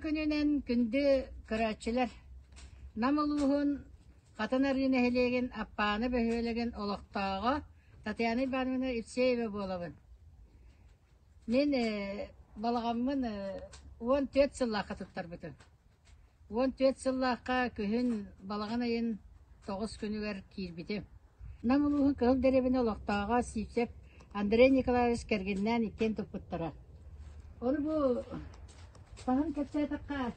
күнүнэн күндү көрөөччүлэр! Нам улууһун Хатан Арыы нэһилиэгин Аппааны бөһүөлэгин олохтооҕо Татьяна Ивановна Евсеева буолабын. Мин балаҕаммын 14 сыллаахха туттарбытым. 14 сыллаахха күһүн балаҕан ыйын тоҕус күнүгэр киирбитим. Нам улууһун Кыһыл Дэриэбинэ олохтооҕо Сивцев Андрей Николаевич кэргэнинээн иккиэн туппуттара. Ону бу таһын кэпсээтэххэ,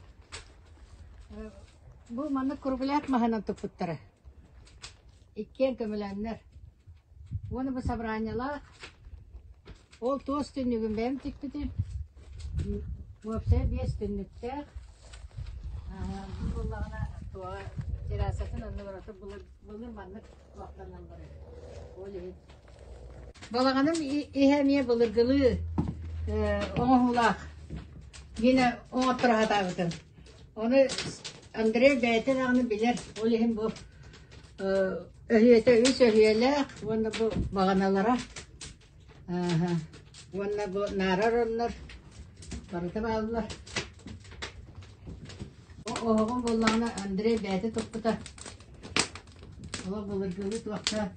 бу маннык кругляк маһынан туппуттара. Иккиэн көмөлөөннөр. Уонна бу собраниелаах ол туос түннүгүн бэйэм тикпитим. Уопсайа биэс түннүктээх. Бу буоллаҕына туоҕа террасатын оннугар ото былыр былыр маннык туохтаналлар Ол иһин. Балаҕаным иһэ эмиэ былыргылыы оҥоһуулаах. Мин оҥотторо сатаабытым. Ону Андрей бэйэтэ даҕаны билэр. Ол иһин бу өһүөтэ үс өһүөлээх уонна бу баҕаналара уонна бу наарар оннор барыта бааллар. Оһоҕум буоллаҕына Андрей бэйэтэ туппута. Олох былыргылыы туохта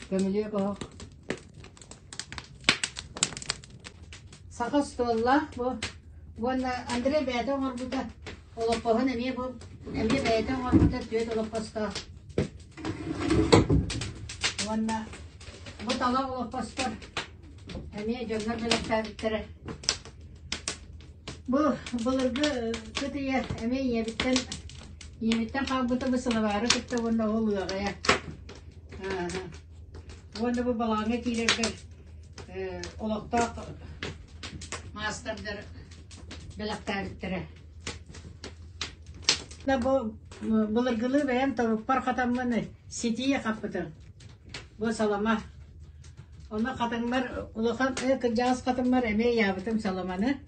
көмүлүөк оһох. Саха остуоллаах бу уонна Андрей бэйэтэ оҥорбута олоппоһун эмиэ бу эмиэ бэйэтэ оҥорбута түөрт олоппостоох. Уонна бу талах олоппостор эмиэ дьоннор бэлэхтээбиттэрэ. Бу былыргы кытыйа эмиэ ийэбиттэн ийэбиттэн хаалбыта бу сылабаары кытта уонна ол ыаҕайа. Уонна бу балаҕаҥҥа киирэргэр олохтоох маастардар бэлэхтээбиттэрэ. Бу былыргылыы бэйэм тобукпар хатаммын ситии хаппытым. Бу салама. Ону хатыҥмар улахан кырдьаҕас хатыҥмар эмиэ ыйаабытым саламаны.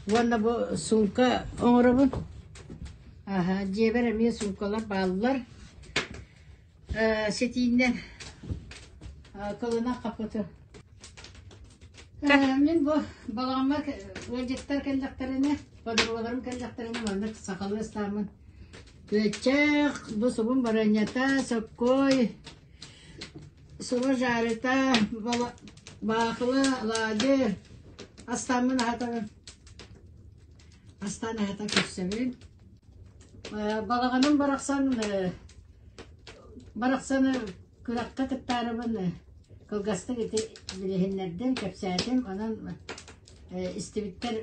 Уонна бу суумка оҥоробун. Аһа, дьиэбэр эмиэ суумкалар бааллар. Ситииннэн кылына хаппытым. Мин бу балаҕаммар ыалдьыттар кэллэхтэринэ, подругаларым кэллэхтэринэ маннык сахалыы ыстааммын күөччэх, бу сугун барыанньата, соккой, суба жарыта, баахыла, алаадьы астааммын аһатабын. Астаан аһата көрсөбүн. Балаҕаным барахсан барахсаны күрэххэ кыттаарыбын кылгастык ити билиһиннэрдим, кэпсээтим. Онон истибиттэр.